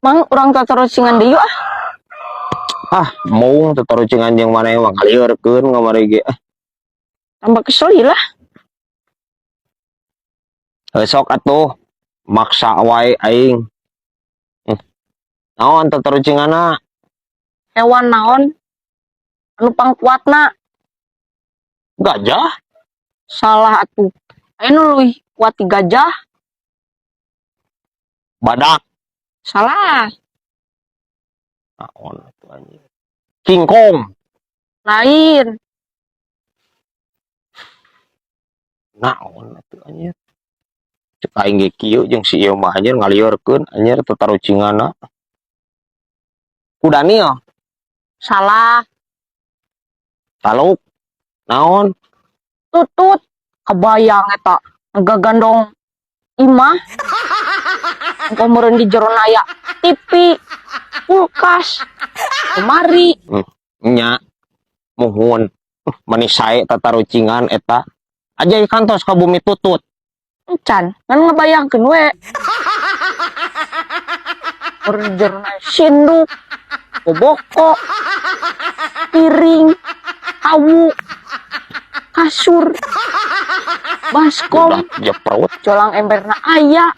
Mang, urang tatarucingan deui ah. Ah, mau tatarucingan jeung maneh mah ngaliurkeun kamari ge. Ah, Tambah kesel lah. Sok atuh maksa wae aing. Naon tatarucinganna? Hewan naon anu pangkuatna? Gajah? Salah atuh. Aya nu leuwih kuat ti gajah. Badak. Salah. Naon atuh, anjing? King Kong. Lain. Naon atuh, anjir? Cek aing ge kieu jeung si ieu mah, anjir, ngaliurkeun, anjir, tatarucinganna. Kudanil. Salah. Taluk. Naon? Tutut. Kebayang eta ngagandong imah. Engko meureun di jero aya TV, kulkas, lemari. Nya. Muhun. Mani sae tatarucingan eta. Aja kantos ka bumi tutut. Encan, ngan ngebayangkeun we. Meureun di jero aya sinduk, boboko, piring, hawu, kasur, baskom, Udah jeprut. Jolang emberna aya.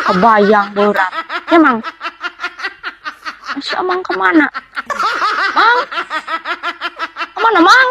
Kebayang berat. Emang si Amang kemana? Mang? Kemana, Mang?